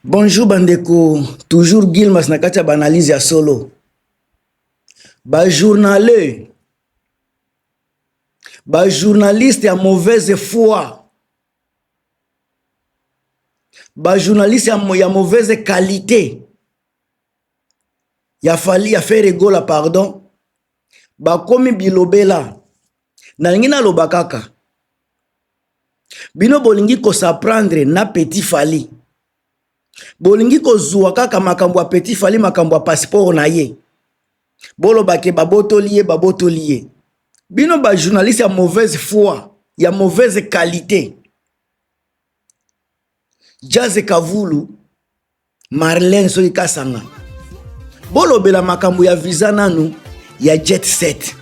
Bonjour bandeko, toujours Gilmas na kati ya ba analyse ya solo. Ba journaleux, ba journaliste ya mauvaise foi, ba journaliste ya mauvaise qualité ya Fally, ya Ferre Gola, pardon, bakomi bilobela. Nalingi naloba kaka bino bolingi kos'en prendre na Petit Fally, bolingi kozwa kaka makambo ya Petit Fally, makambo ya passeport na ye, bolobake babotoli ye, babotoli ye. Bino ba journaliste ya mauvaise foi, ya mauvaise qualité, Jazz Kavulu, Marlene soki Kasanga, bolobela makambo ya visa nanu ya Jet Set.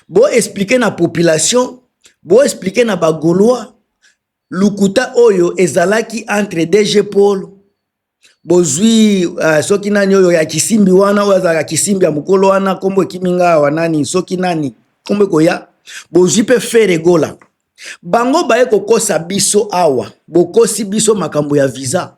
Bo expliquer na population, bo expliquer na ba Gaulois lukuta oyo ezalaki entre DG Paul bozwi soki nani oyo ya kisimbi wana, oyo azalaka kisimbi ya mokolo wana, nkombo ekimi nga awa, nani soki nani, nkombo ekoya. Bozwi mpe Ferre Gola, bango baye kokosa biso awa, bokosi biso makambo ya visa.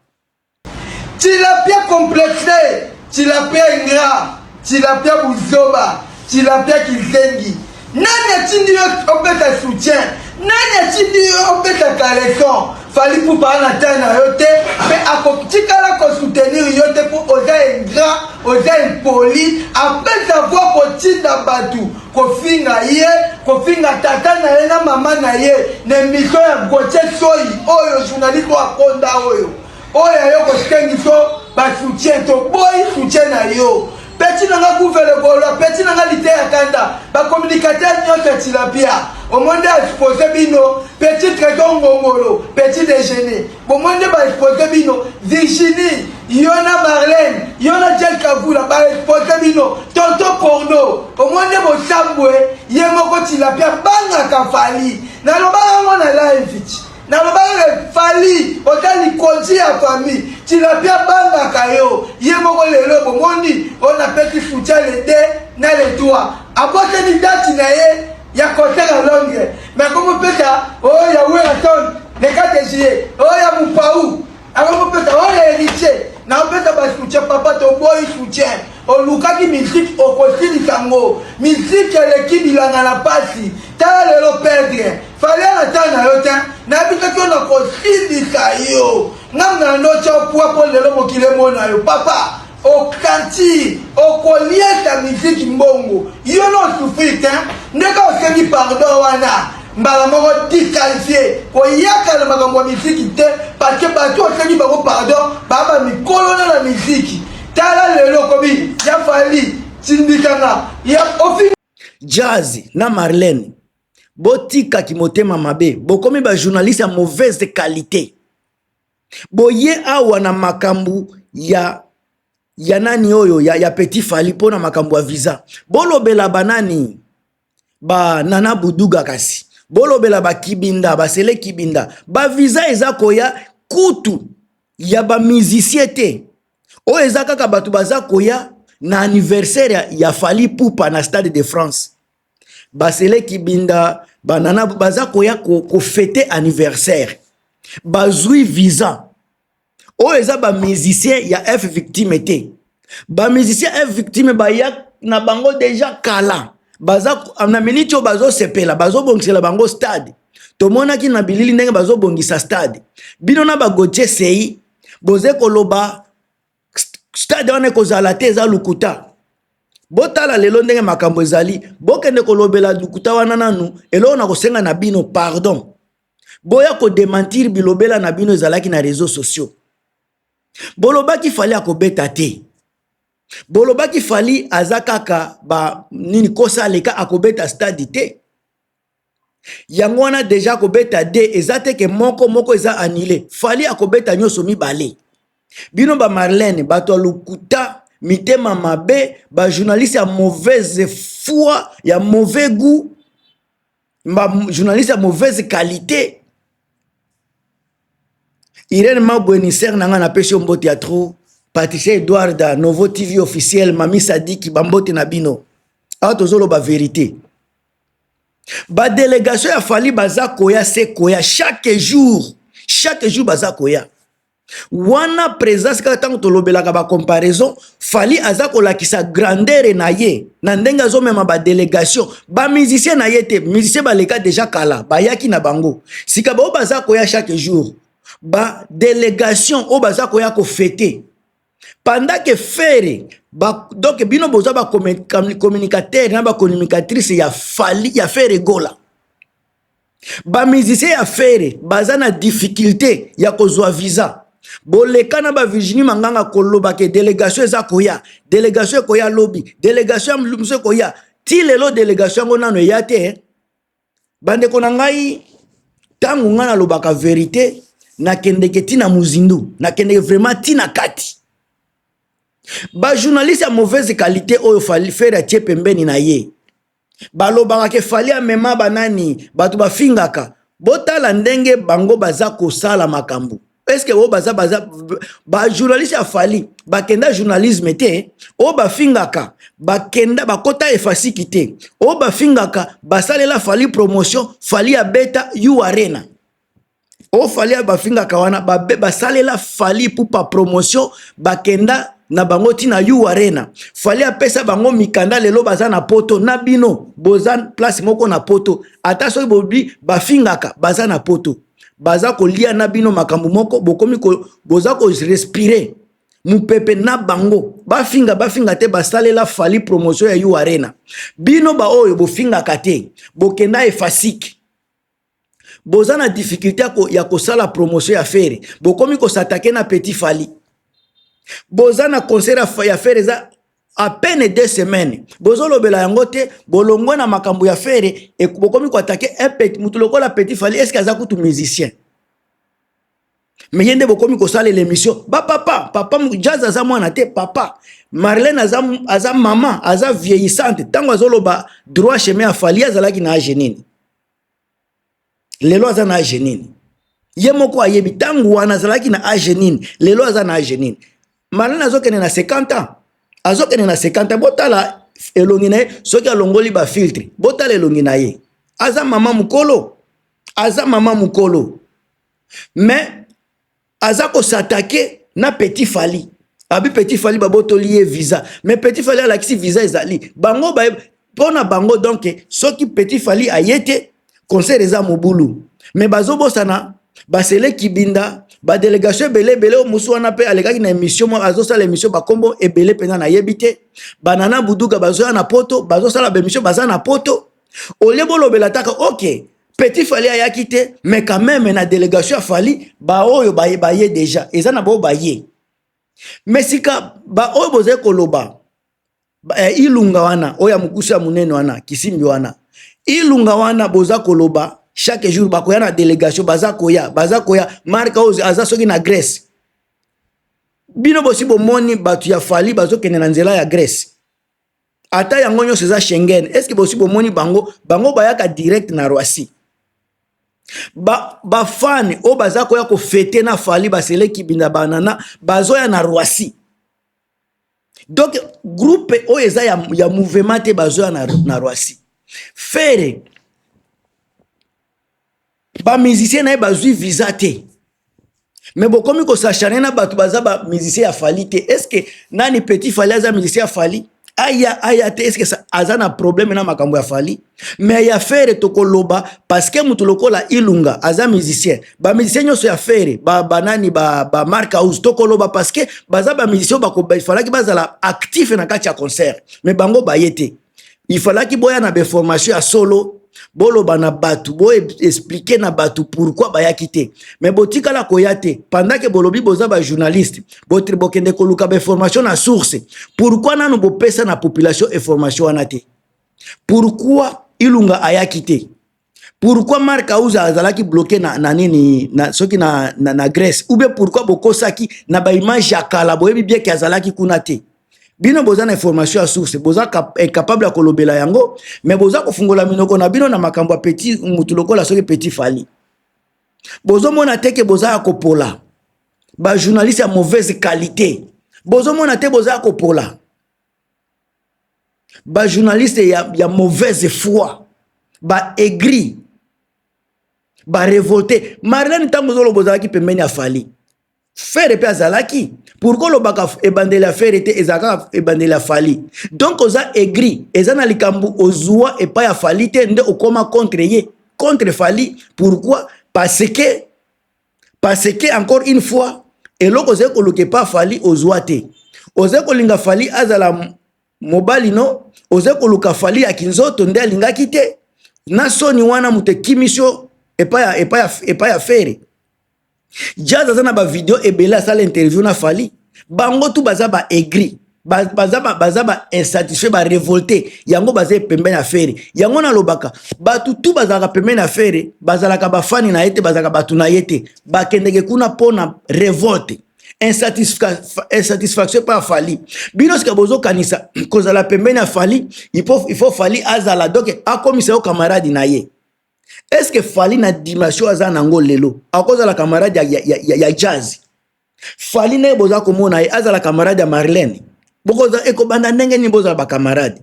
Tilapia complexe, tilapia ingrat, tilapia buzoba, tilapia kizengi. Nani atindi yo obeta soutien? Nani atindi yo obeta caleçon? Fally Ipupa na ta na yo te, mpe akotikala kosoutenir yo te mpo oza ingrat, oza impoli. Après avoir kotinda bato kofinga ye, kofinga tata na ye na mama na ye na émission ya Gauthier Soyi, oyo journaliste oyo akonda, oyo ayo kosengi so ba soutien, toboyi soutien na yo. Petit na nga Guvele Golo, petit na nga Lite ya Kanda, ba communicateur nyonso ya tilapia, omoni nde expose bino. Petit Trésor Ngongolo, petit déjeuner, bomoni nde ba expose bino. Virginie, yo na Marlène, yo na Jel Kavula, ba expose bino. Tonton Porno, omoni nde bosambwe. Ye moko tilapia bangaka Fally, nalobaka yango na live, nalobaka Fally oza likonzi ya famille, tilapia bangaka yo. Ye moko lelo bomoni oyo napesi soutien le 2 na le 3, abosani date na ye ya concert ya Londres, mais akomopesa oyo ya Werason le 4 juillet, oyo ya Mupau akomopesa, oyo ya Héritier. Naopesa ba soutien, papa, toboyi soutien. Olukaki musique, okosilisa yango. Musique eleki bilanga na pasi. Tala lelo perdre Fally na tala na yo te. Nayebi soki oyo nakosilisa yo, ngam na ndotya opua mpo lelo mokili emona yo. Papa, okanti okoliesa musique mbongo, yo na osouffrir te. Ndenge osengi pardon wana, mbala moko disqualifié, koyaka na makambo ya miziki te, parce que bato osengi bango pardon baa bamikolo na miziki. Tala lelo okomi ya Fally, tindikanga ya ofi. Jazz na Marlene, botikaki motema mabe, bokomi ba journaliste ya mauvaise qualité. Boye awa na makambo ya nani oyo ya Petit Fally mpo na makambo ya visa. Bolobela banani, ba Nana Buduga, kasi bolobela bakibinda, basele kibinda. Ba visa eza koya kutu ya ba musicien te, oyo eza kaka bato baza koya na anniversaire ya Fally Ipupa na Stade de France. Basele kibinda, banana baza koya kofêter anniversaire, bazwi visa. Oyo eza ba musicien ya F Victime te. Ba musicien F Victime baya na bango déjà kala, baza na miniti oyo bazosepela, bazobongisela bango stade. Tomonaki na bilili ndenge bazobongisa stade. Bino na ba Gauthier Sei boze koloba stade wana ekozala te, eza lukuta. Botala lelo ndenge makambo ezali. Bokende kolobela lukuta wana nanu. Eloko na kosenga na bino, pardon, boya kodémentir bilobela na bino ezalaki na réseaux sociaux. Bolobaki Fally akobeta te, bolobaki Fally aza kaka ba nini kosaleka, akobeta stade te. Yango wana déjà akobeta de, eza te ke moko moko eza annulé. Fally akobeta nyonso mibale. Bino ba Marlene, bato ya lokuta, mitema mabe, ba journaliste ya mauvaise foi, ya mauvais goût, ba journaliste ya mauvaise qualité. Irene Mabweni, sœur na ngai, napesi yo mbote ya trop. Patricia Edwarda, Novo TV officiel, Mami Sadiki, bambote na bino. Awa tozoloba vérité. Ba délégation ya Fally baza koya se koya chaque jour, chaque jour baza koya. Wana presence kaka ntango tolobelaka bacomparaison, Fally aza kolakisa grandeur na ye na ndenge azomema badelegation, bamusicien na ye te. Musicien baleka deja kala, bayaki na bango. Sika bao baza koya chaque jour, badelegation oyo baza koya kofêter pendant que Ferre ba, donc bino boza bacommunicateur na bacommunicatrice ya Fally, ya Ferre Gola. Bamusicien ya Ferre baza na difficulté ya kozwa visa. Boleka na baVirginie Manganga koloba ke délégation eza koya, délégation ekoya lobi, délégation ya mosusu ekoya. Ti lelo délégation yango nano eya te. Bandeko na ngai, ntango ngai nalobaka vérité, nakendeke ntina mozindu, nakendeke vraiment ntina kati. Bajournaliste ya mauvaise qualité oyo Ferre atie pembeni na ye, balobaka ke Fally amema banani, bato bafingaka. Botala ndenge bango baza kosala makambo. Eske oyo baza bajournaliste ya Fally bakenda journalisme te? Oyo bafingaka bakenda, bakota efasiki te? Oyo bafingaka basalela Fally promotion, Fally abeta U Arena. Oyo Fally bafingaka wana basalela Fally Ipupa promotion, bakenda na bango ntina U Arena. Fally apesa bango mikanda, lelo baza na Poto. Na bino boza place moko na Poto, ata soki bobi bafingaka, baza na Poto, baza kolia na bino makambo moko, bokomi boza korespirer mopepe na bango. Bafinga bafinga te, basalela Fally promotion ya U Arena. Bino baoyo bofingaka te, bokenda efasike, boza na difficulté ya kosala promotion ya Ferre, bokomi kos'attaquer na petit Fally. Boza na concert ya Ferre, eza à peine 2 semaines, bozolobela yango te. Bolongwe na makambo ya Ferre, bokomi koattaquer un petit mutu lokola petit Fally. Est-ce aza kutu musicien? Mais ye nde bokomi kosalela émission. Bapapa, papa Jazz aza mwana te, papa Marlene aza mama, aza vieillissante. Ntango azoloba droit chemin ya Fally, azalaki na age nini? Lelo aza na age nini? Ye moko ayebi ntango wana azalaki na age nini, lelo aza na age nini. Marlene azokende na 50 ans, azokende na 50 ans. Botala elongi na ye, soki alongoli bafiltre, botala elongi na ye, aza mama mokolo, aza mama mokolo. Mais aza kos'attaquer na petit Fally. Abi petit Fally babotoli ye visa, mais petit Fally alakisi visa ezali bango mpo na bango. Donc soki petit Fally aye te, concert eza mobulu. Mais bazobosana basele kibinda, badelegation ebele ebele. Oyo mosu wana mpe alekaki na émission moko, azosala émission, bakombo ebele mpenza nayebi te. Banana buduka bazoya na Poto, bazosala baémission, baza na Poto. Olie bolobela taka, ok, petit Fally ayaki te, mais quand même na délégation ya Fally, baoyo baye, baye déjà, eza na bao baye. Mais sika baoyo bozali koloba Ilunga wana, oyo ya mokusu ya monene wana, kisimbi wana, Ilunga wana, boza koloba chaque jour bakoya na délégation, baza koya, baza koya. Mark oyo aza soki na Grèce, bino bosi bomoni bato ya Fally bazokende na nzela ya Grèce? Ata yango nyonso eza Schengen, est-ce bosi bomoni bango? Bango bayaka direct na Roissy. Bafani ba oyo baza koya kofêter na Fally, baseleki binda banana, bazoya na Roissy. Donc groupe oyo eza ya mouvement te, bazoya na Roissy. Ferre, bamusicien na ye bazwi visa te, mais bokomi kos'acharner na bato baza bamusicien ya Fally te. Est ce que nani, petit Fally aza musicien ya Fally? Aya aya te, est ce que aza na problème na makambo ya Fally? Mais ya Ferre tokoloba, parce que moto lokola Ilunga aza musicien, bamusicien nyonso ya Ferre, banani, baMark ba House, tokoloba parce que baza bamusicien oyo ifalaki bazala actif na kati ya concert, mais bango baye te. Ifalaki boya na bainformation ya solo, boloba na bato, boexpliquer na bato pourquoi bayaki te. Mais botikala koya te pendant ke bolobi boza bajournaliste, bokende koluka bainformation na source. Pourquoi nanu bopesa na population information wana te? Pourquoi Ilunga ayaki te? Pourquoi Mark Auza azalaki bloqué na nini, na, soki na Grèce? Ou bien pourquoi bokosaki na baimage ya kala? Boyebi bien ke azalaki kuna te. Bino boza na information ya source, boza incapable ya kolobela yango, mais boza kofungola minoko na bino na makambo ya petit mutu lokola soki petit Fally. Bozomona te ke boza ya kopola, bajournaliste ya mauvaise qualité? Bozomona te boza ya kopola, bajournaliste ya mauvaise foi, baaigri, barévolté? Marlene, ntango ozoloba ozalaki pembeni ya Fally. Ferre mpe azalaki. Pourquoi olobaka ebandeli ya Ferre te, ezalaka kaka ebandeli ya Fally? Donc oza aigri, eza na likambo ozwa epai ya Fally te nde okoma contre ye, contre Fally. Pourquoi? Parce que encore une fois, eloko ozali koluka epai Fally, ozwa te. Ozali kolinga Fally azala mobali, no ozali koluka Fally ya kinzoto nde alingaki te. Na soni wana, moto ekimisi yo epai ya Ferre. Jazz aza na bavideo ebele, asala interview na Fally. Bango tu baza baaigris, baza ba insatisfait, barévolté. Yango baza pembeni ya Ferre. Yango nalobaka, bato tu bazalaka pembeni ya Ferre bazalaka bafani na ye te, bazalaka bato na ye te. Bakendeke kuna mpo na révolte, insatisfaction epai ya Fally. Bino sika bozokanisa kozala pembeni ya Fally, il faut Fally azala, donc akomisa yo camarade na ye. Est ce que Fally na dimension aza nango lelo akozala camarade ya Jazz? Fally ndenge boza komona ye, azala camarade ya Marlene? Bokoza ekobanda ndenge nini bozala bacamarade?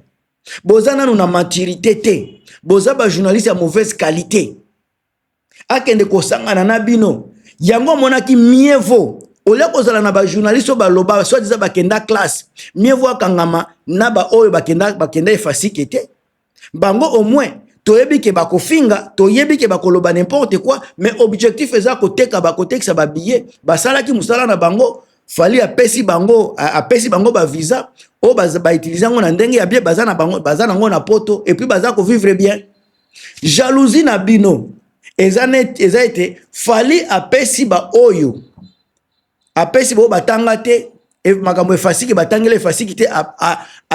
Boza nanu na maturité te, boza bajournaliste ya mauvaise qualité. Akende kosangana na bino yango, amonaki mieux vaut olia kozala na bajournaliste oyo baloba soit eza bakenda classe, mieux vaut akangama na baoyo bakenda efasike te. Bango au moins toyebi ke bakofinga, toyebi ke bakoloba n'importe quoi, mais objectif eza koteka, bakotekisa babillet. Basalaki mosala na bango. Fally apesi bango bavisa oyo bautiliser yango na ndenge ya bien. Baza na bango, baza nango na poto et puis baza kovivre bien. Jalousie na bino eza net, eza ete Fally apesi baoyo, apesi bao batanga te makambo efasiki, batangeli efasiki te.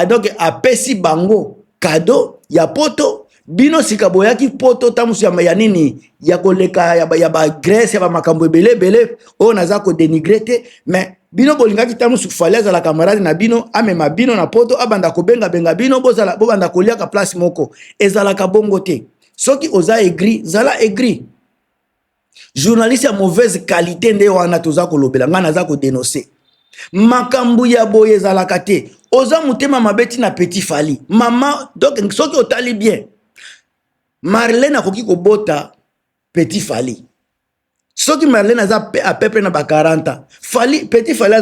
Donc apesi bango cadeau ya poto. Bino sika boyaki poto ta mosu ya nini, ya koleka ya bagrèce, ya bamakambo ebele ebele oyo naza kodénigrer te. Mais bino bolingaki ta mosu Fally azala camarade na bino, amema bino na poto, abanda kobengabenga bino, bozala bobanda koliaka place moko. Ezalaka bongo te. Soki oza aigri, zala aigri. Journaliste ya mauvaise qualité nde wana toza kolobela. Ngai naza kodénoncer makambo ya boye, ezalaka te. Oza motema mabe ntina petit Fally mama. Donc soki otali bien, Marlene akoki kobota petit Fally. Soki Marlene aza à peu près na ba 40 ans, Fally, petit Fally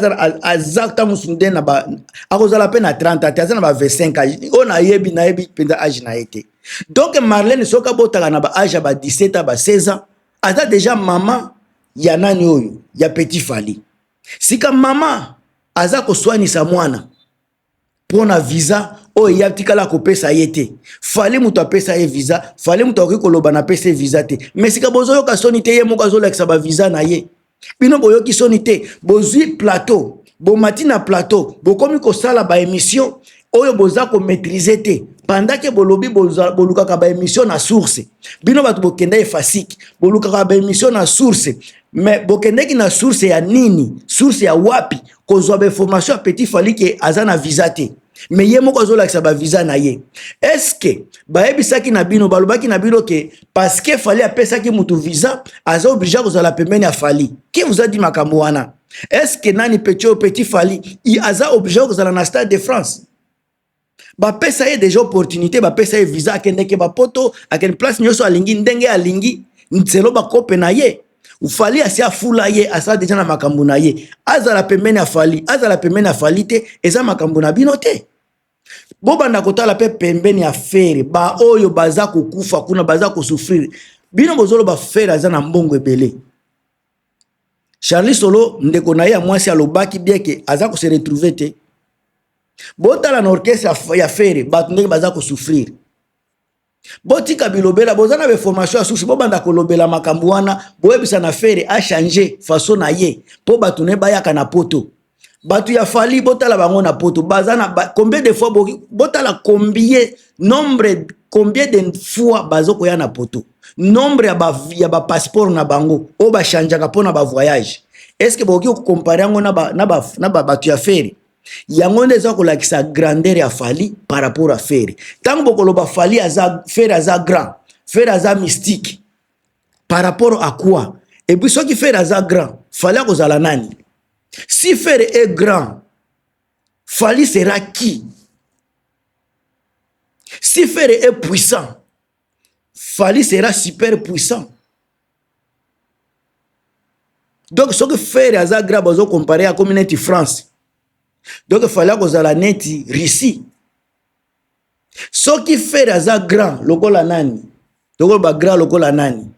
aza ntango mosusu nde na ba akozala mpe na 30 ans te, aza na ba 25 âge oyo nayebi mpenza âge na ye te. Donc Marlene soki abotaka na ba âge ya ba 17 ans, ba 16 ans, aza déjà mama ya nani oyo, ya petit Fally. Sika mama aza koswanisa mwana mpo na visa oyo ya tikala kopesa ye te. Fally moto apesa ye visa. Fally moto akoki koloba napesa ye visa te. Mais sika bozoyoka soni te? Ye moko azolakisa bavisa na ye, bino boyoki soni te? Bozwi plateau, bomati na plateau, bokomi kosala baémission oyo boza komaîtriser te. Pendant ke bolobi bolukaka baémission na source, bino bato bokenda efasike, bolukaka baémission na source, mais bokendeki na source ya nini? Source ya wapi kozwa bainformation ya petit Fally ke aza na visa te? Mais ye moko azolakisa bavisa na ye. Est-ce bayebisaki na bino, balobaki na bino ke parce que Fally apesaki mutu visa, aza obligé kozala pembeni ya Fally? Qui vous a dit makambo wana? Est ce que nani, petit oyo, petit Fally aza obligé kozala na Stade de France? Bapesa ye déjà opportunité, bapesa ye visa, akendeke bapoto, akende place nyonso alingi, ndenge alingi, nzelo bakope na ye. Fally asi afula ye, asala déjà na makambo na ye. Azala pembeni ya Fally, azala pembeni ya Fally te, eza makambo na bino te. Bobanda kotala mpe pembeni ya Ferre, baoyo baza kokufa kuna, baza kosouffrir. Bino bozoloba Ferre aza na mbongo ebele. Charlie Solo, ndeko na ye ya mwasi, alobaki bien ke aza kose retrouver te. Botala na orchestre ya Ferre, bato ndenge baza kosouffrir. Botika bilobela, boza na bainformation ya susu. Bobanda kolobela makambo wana, boyebisa na Ferre achanger façon na ye mpo bato ne bayaka na poto. Bato ya Fally, botala bango na poto, baza na ba, combien de fois? Botala combien nombre, combien de fois bazokoya na poto, nombre ya bapasseport na bango oyo bachangeaka mpo na bavoyage. Est ce que bokoki kocomparer yango na bato na ba, na ba, bato ya Ferre? Yango nde eza kolakisa grandeur ya Fally par rapport à Ferre. Ntango bokoloba Fally aza, Ferre aza grand, Ferre aza mystique, par rapport à quoi? Et puis soki Ferre aza grand, Fally akozala nani? Si Ferre est grand, Fally sera qui? Si Ferre est puissant, Fally sera super puissant. Donc soki Ferre aza grand, bazo comparer, akomi neti France, donc Fally akozala neti Russie. Soki Ferre aza grand lokola nani, lokola bagrand lokola nani,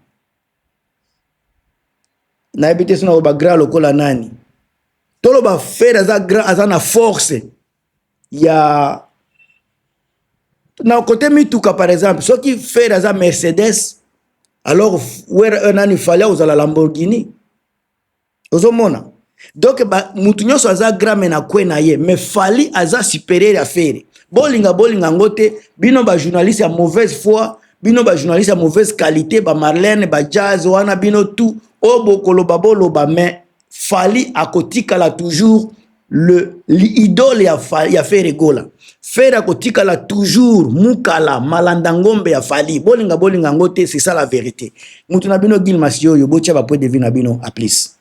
nayebi te. Soki bagrand lokola nani, toloba Ferre aza grand, aza na force ya na kote mituka. Par exemple, soki Ferre aza Mercedes, alors wera nani, Fally akozala Lamborghini. Ozomona? Donc mutu nyonso aza grand, mais na kwe na ye. Mais Fally aza supérieur ya Ferre. Bolinga bolinga yango te, bino bajournaliste ya mauvaise foi, bino bajournaliste ya mauvaise qualité, bamarlene, bajazz wana, bino tout oyo bokoloba, boloba, mais Fally akotikala toujours le l'idole ya Ferre Gola. Ferre akotikala toujours mukala malanda ngombe ya Fally. Bolinga bolinga yango te, c'est ça la vérité. Mutu na bino Gil Masi oyo, botia bapoint de vue na bino. À plus.